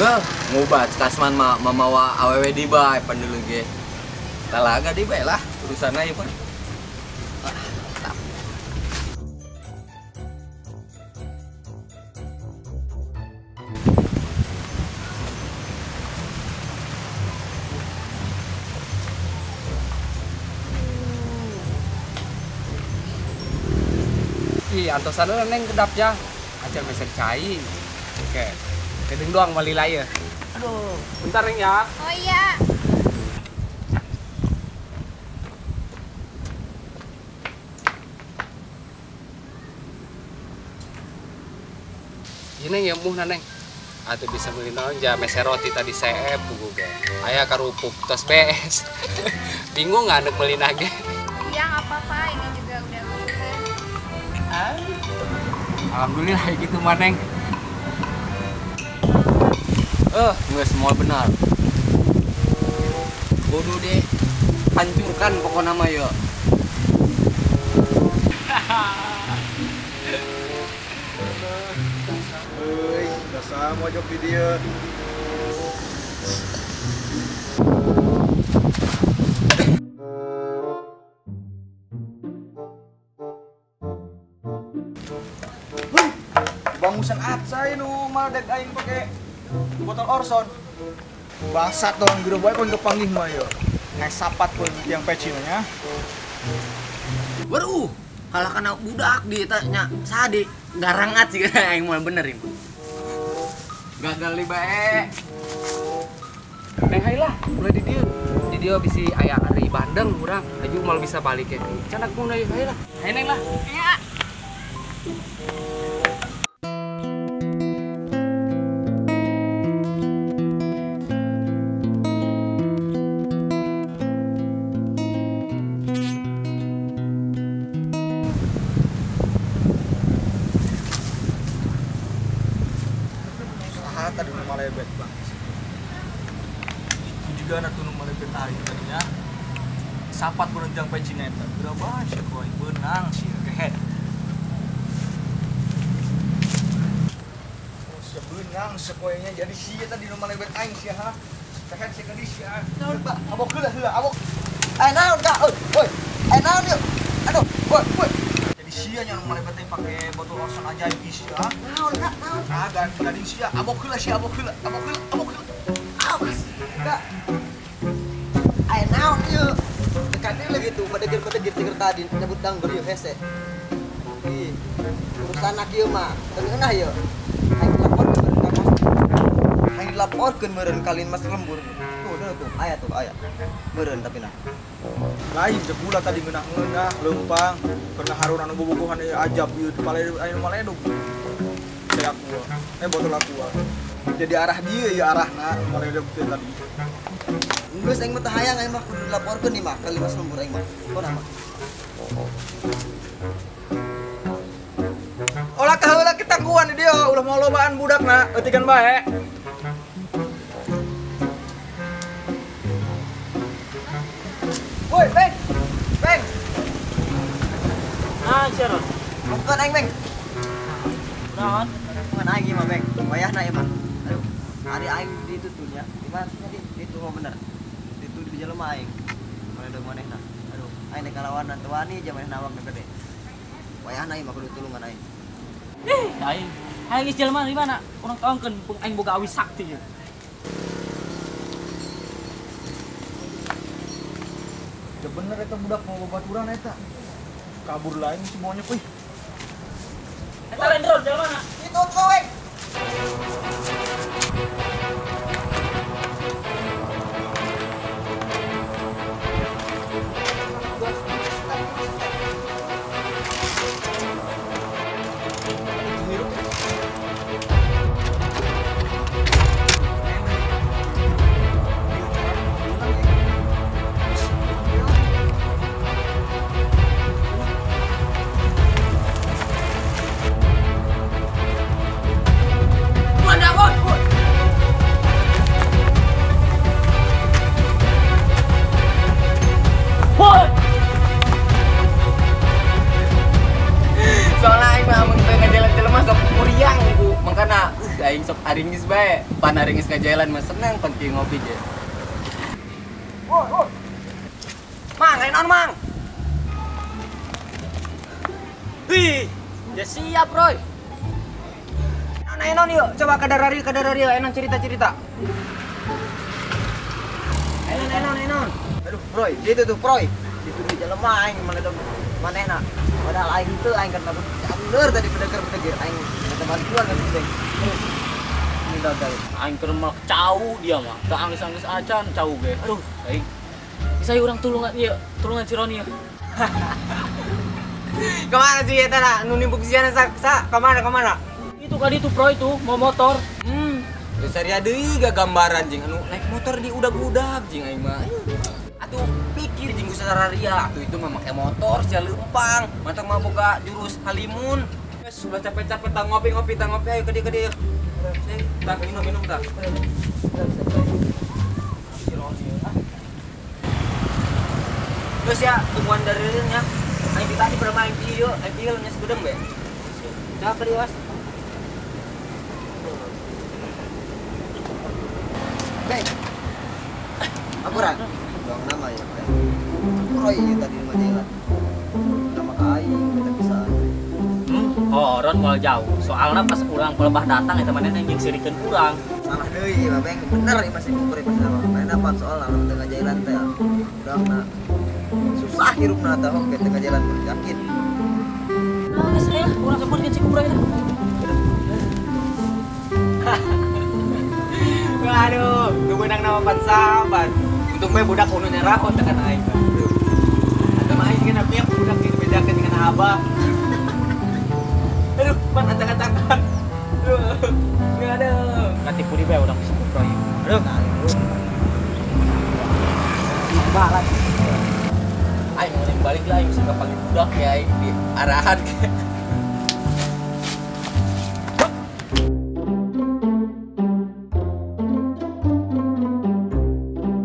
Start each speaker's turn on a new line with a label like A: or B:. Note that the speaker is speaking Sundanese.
A: Heh, ngubat Kasman mah mamawa awewe di bae pandeuleu ge. Talaga di bae lah urusanna ieu mah. Ah,
B: Ih, antosan heula neng kedap ya. Acan meser cai. Oke. Kedeng doang malila ya. Aduh, bentar neng ya.
C: Oh iya.
B: Ieu neng ya muhna neng. Atuh bisa meuli naon ja meser roti tadi seep pugu ge. Aya karupuk tos bees. Bingung nggak meuli nage.
C: Iya, nggak apa-apa, ini juga udah urusan.
B: Alhamdulillah gitu mah neng.
A: Nggak semua benar. Bodoh deh, hancurkan pokoknya mah ya.
D: Hei, dasar mojok di dia. Bangusan atsai nu maledeg aing pake botol Orson. Bangsat dong gero bae kon kepanggih mah yo. Ngesapat pun yang pecina nya.
A: Waduh, kalah kana budak di eta nya sade garangat sih aing mah bener ieu. Gagal li bae.
B: Neng hayu lah, ulah di dieu. Di dieu bisi aya ari bandeng urang, aju moal bisa balik ya. Canak mun hayu lah. Hayu neng lah.
C: Ya.
D: Tadi nu malebet bang. Itu juga anak nu malebet aing tadinya. Sapat berenjang pecina eta. Berapa sih koy beunang sih kehed. Oh sia beunang sekoynya jadi sia tadi nu malebet aing sia ha. Kehed sia ka sia. Naon Pak? Abok heula heula abok.
E: Eh naon Kak? Oi, oi. Eh naon yuk? Aduh, woi, woi.
D: Jadi sia nya nu malebet aing pake botol Orson ajaib sia.
E: Naon Kak? Naon?
D: Ah, gading sia, abok heula sia, abok heula, abok heula, abok heula.
E: Awas, Kak. Aya naon ieu? Tekan deui gitu, badegir-badegir tiger tadi nyebut danggur ieu hese. Ih, urusan ieu mah, teu ngeunah ieu. Aing laporkeun meureun ka kos. Aing dilaporkeun meureun ka Linmas Lembur. Tuh, tuh, tuh, aya tuh, aya. Meureun tapi nah.
D: Lain cek gula tadi ngeunah-ngeunah, leumpang, karena harun anu bobogohan ieu ajab ieu pale anu maledog. Aku, botol aku. Jadi arah dia ya arahna maledog teh tadi.
E: Geus aing mah teu hayang aing mah kudu dilaporkeun ieu mah ka Linmas Lembur aing mah. Kona mah.
D: Olah kaheula ketangguhan di dieu, ulah mau lobaan budakna, eutikan bae.
E: Woi, Beng. Beng.
F: Ah, Sharon.
E: Bukan aing, Beng.
F: Naon?
E: Bukan aing ieu mah, Beng. Wayahna ieu mah. Aduh, ari aing di ditu tuh nya. Di mana sih di ditu mah bener. Ditu di jelema aing. Maledog manehna. Aduh, aing nek ngalawanan teu wani ja manehna awak gede. Wayahna ieu mah kudu tulungan aing.
F: Ih, aing. Aing geus jelema di mana? Urang taongkeun aing boga awi sakti ieu.
D: Ya bener eta budak mau babaturan eta. Kabur lain si monyet euy.
F: Eta lain drone jelema na.
E: Itu tuh, Beng.
A: Aringis bae, pan aringis ka jalan mah senang pan kieu ngopi je.
E: Woi, woi.
A: Mang, ayo naon, Mang?
F: Wih, ya siap, Roy.
A: Ayo naon yuk, coba kadarari ayo naon cerita-cerita. Ayo naon.
E: Aduh, Roy, itu tuh, Roy. Itu di jelema aing mana tuh manehna. Padahal aing teu aing kan bener tadi bedeger-bedeger aing minta bantuan kan teh. Minta dari
F: aing keur mah cau dia mah. Teu anggeus-anggeus acan cau ge. Aduh, aing. Bisa urang tulungan ieu, tulungan si Roni ya.
A: Kemana sih eta na? Nu nimbuk siana sa kemana?
F: Itu kali itu Pro itu mau motor.
A: Saria deui gambaran jeung anu naik motor di udag-udag jeung aing mah. Atuh pikir jeung geus sararia atuh itu mah make motor sia leumpang, mantap mah boga jurus halimun. Geus ulah capek-capek tang ngopi-ngopi tang ngopi ayo ke dieu. Tang minum-minum tang. Terus ya tungguan dari nya. Aing tadi pernah main ieu, aing ieu nya segedeng we. Cak ke dieu, Mas.
E: Beng. Aku ran. Bang nama ya, Pak. Roy ieu tadi mah jalan. Nama ka aing kita bisa.
F: Horon moal jauh. Soalna pas urang pelebah datang eta manehna jeung sirikeun urang.
E: Salah deui ieu mah Beng. Bener ieu masih kukur ieu mah. Manehna pan soalna lamun teu ngajalan teh. Urangna susah hirupna tah oge teu ngajalan yakin.
F: Nah, geus aya urang sebutkeun si Kubra eta.
A: Aduh, nu beunang nama pan sahabat. Untung bae budak kudu nyerahon teh kana aing. Atau mah aing kana piak budak geus bedakeun dengan abah. Aduh, pan acak-acakan. Aduh, aduh.
F: Katipu di bae urang si Kubra ieu.
E: Aduh, balas.
A: Aing mau balik lah aing bisa kapanggih budak ya aing di arahan.